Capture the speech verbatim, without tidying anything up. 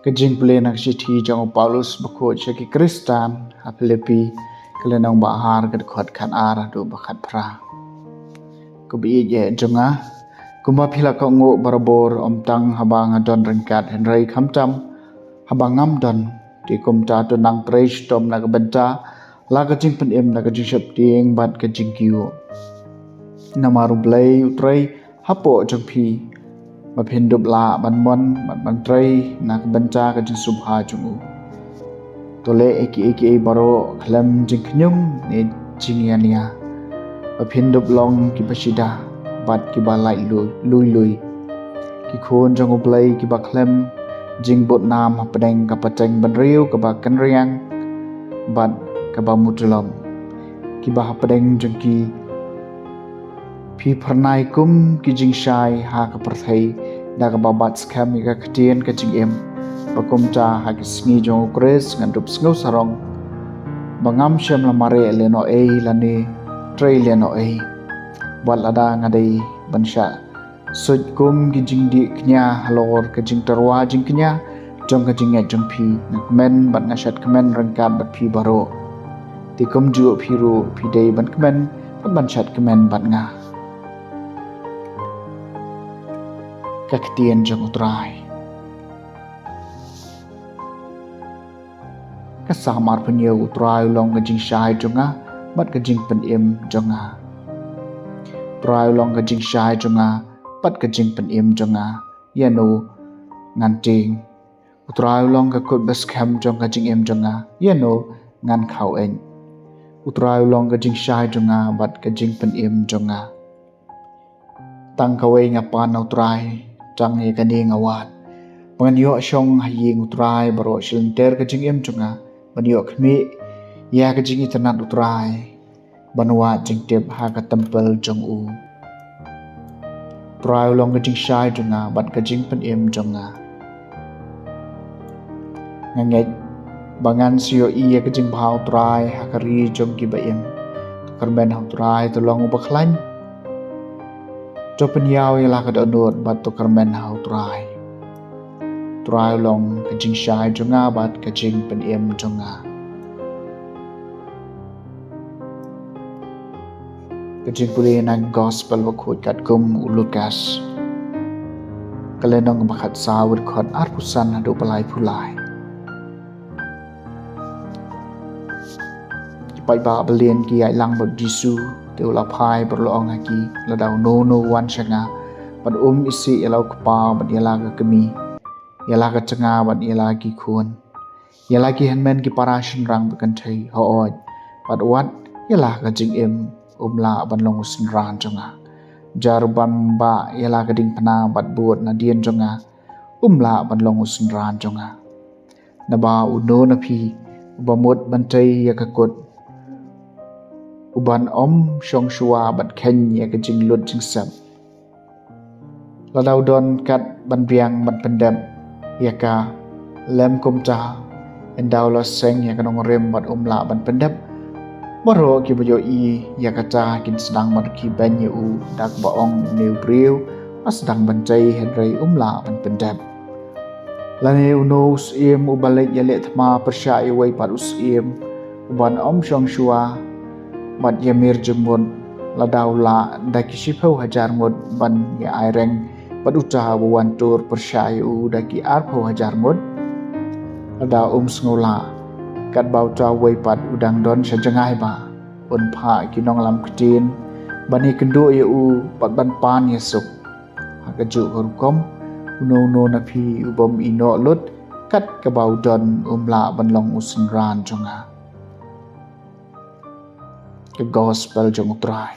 Ka jingpule na ka shithi jong u Paulus bakhuid sha ki Khristan ha Philippi, ka lynnong ba ar, ka dkhot khat ar haduh ba khat phra. Ko ba ïeit jong nga, kumba phi la kohnguh barabor, ym tang haba nga don ryngkat hynrei khamtam haba ngam don, te kumta to nang trei shitom na ka bynta la ka jingpynim, na ka jingsheptieng bad ka jingkyrkhu. Namar U Blei u trei hapoh jong phi, ba phin dup lah ban mon bad ban trei na ka bynta ka jingsngewbha jong u. To leh ïa kiei kiei baroh khlem jingkhñium ne jingïania, ba phin dup long kiba shida bad kiba laitluid, luilui, ki khun jong U Blei kiba khlem jingbud nam hapdeng ka pateng bynriew kaba kynriang bad kaba mutulom, kiba hapdeng jong ki phi phyrnai kum ki jingshai ha ka pyrthei, da kaba bat skhem ïa ka ktien ka jingim, ba kumta ha ki sngi jong U Khrist ngan dup sngewsarong, ba ngam shym la mareh lehnohei lane trei lehnohei. Wat lada nga dei ban shah suit kum ki jingdih kñia halor ka jingtyrwa jingkñia jong ka jingngeit jong phi, nga kmen bad nga shad kmen ryngkat bad phi baroh. Te kumjuh phi ruh phi dei ban kmen bad ban shad kmen bad nga. Ka ktien jong U Trai. Ka Salm arphew hynñiew. U Trai u long ka jingshai jong nga bad ka jingpynim jong nga. U Trai u long ka jingshai jong nga bad ka jingpynim jong nga, ïa no ngan tieng? U Trai u long ka kut ba skhem jong ka jingim jong nga, ïa no ngan khaw-eit? U Trai u long ka jingshai jong nga bad ka jingpynim jong nga. Tang kawei nga pan na U Trai, tang ïa kane nga wad, ba ngan ïoh shong ha ïing U Trai baroh shilynter ka jingim jong nga, ban ïoh khmih ïa ka jingitynnad U Trai, ban wad jingtip ha ka templ jong u. U Trai u long ka jingshai jong nga bad ka jingpynim jong nga. Nga ngeit ba ngan sa ïohi ïa ka jingbha U Trai ha ka ri jong kiba im. To kyrmen ha U Trai, to long uba khlaiñ. To pynïaw ïa la ka dohnud bad to kyrmen ha U Trai. U Trai u long ka jingshai jong nga bad ka jingpynim jong nga. Ka jingpule na ka Gospel bakhuid katkum u Lukas, ka lynnong ba khatsaw, dkhot arphew san haduh ba laiphew lai. Ki paidbah ba lieng ki ïaid lang bad u Jisu, te u la phai bad u la ong ha ki, lada uno uno u wan sha nga bad um isih ïa la u kpa bad ïa la ka kmie, ïa la ka tnga bad ïa la ki khun, ïa la ki hynmen ki para shynrang bad kynthei, hooid, bad wat ïa la ka jingim, um lah ban long u synran jong nga. Jar ban bah ïa la ka diengphna bad bud nadien jong nga, um lah ban long u synran jong nga. Naba uno na phi uba mut ban tei ïa ka kut, u ban ym shong shuwa bad kheiñ ïa ka jinglut jingsep, lada u don kat ban biang ban pyndep ïa ka, lym kumta, ynda u la seng ïa ka nongrim bad um lah ban pyndep, baroh kiba ïohi ïa kata kin sdang ban khih beiñ ïa u, da kaba ong, une u briew u sdang ban tei hynrei um lah ban pyndep. Lane uno u syiem uba leit ïaleh thma pyrshah ïa uwei pat u syiem, u ban ym shong shuwa bad ïamir jingmut, lada u lah da ki shiphew hajar ngut ban ïa aireng bad uta uba wan tur pyrshah ïa u da ki arphew hajar ngut? Lada um sngew lah, katba uta uwei pat u dang don sha jngai, ba un phah ki nongïalam ktien ban ïakynduh ïa u bad ban pan ïasuk? Ha kajuh ka rukom, uno uno na phi u bym ïehnoh lut kat kaba u don, um lah ban long u synran jong nga. Ka Gospel jong U Trai.